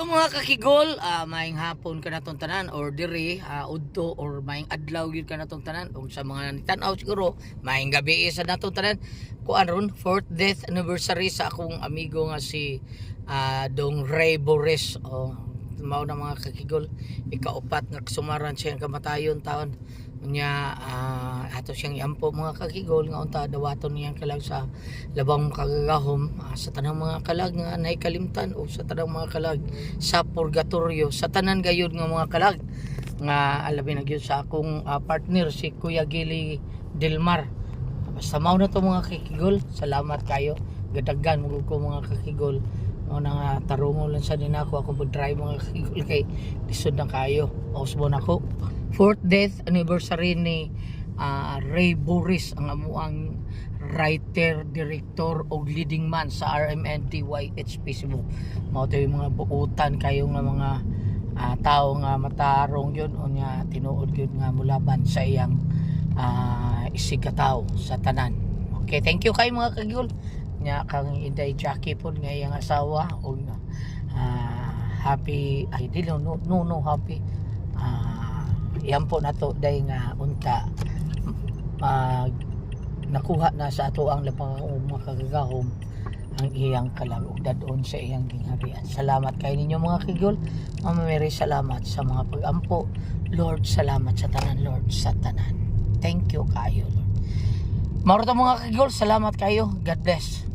Mga kakigol, maayong hapon kanatong tanan or diri udto or maayong adlaw gyud kanatong tanan ug sa mga nitanaw siguro maayong gabi sa natong tanan. Kuan ron, fourth death anniversary sa akong amigo nga si Dong Ray Boris. Oh, mao na, mga kakigol, ikaupat nga kasumaran siya kamatayon taon nya. Ato siyang iampo, mga kakigol, nga unta dawaton niyang kalag sa labang makagagahom, sa tanang mga kalag nga naay kalimtan o sa tanang mga kalag sa purgatorio, sa tanan gayud nga mga kalag nga alabi na gyud sa akong partner, si Kuya Gili Delmar. Basta mao na to, mga kakigol. Salamat kayo, gadagan mo ko, mga kakigol. Mao na nga tarungon lang sa din ako akong pag-drive, mga kakigol, kay lisod na kayo. Osbo na ko. Fourth death anniversary ni Ray Boris, ang amuang writer, director og leading man sa RMNTYHP Cebu. Mao to yung mga buutan kayo nga mga tao nga matarong yun unya tinuod yun nga mulaban sa iyang isig katawo sa tanan. Okay, thank you kay mga kagul. Nya kang Inday Jackie pod nga iyang asawa og happy, ay dili, no, no, no, happy iyan po nato day nga unta mag nakuha na sa ato ang labang makagagahom ang iyang kalag ug dadon sa iyang gingharian. Salamat kay ninyo, mga kigol. Mama Mary, salamat sa mga pagampo. Lord, salamat sa tanan, Lord, sa tanan. Thank you kayo, Lord. Mao to, mga kigol, salamat kayo. God bless.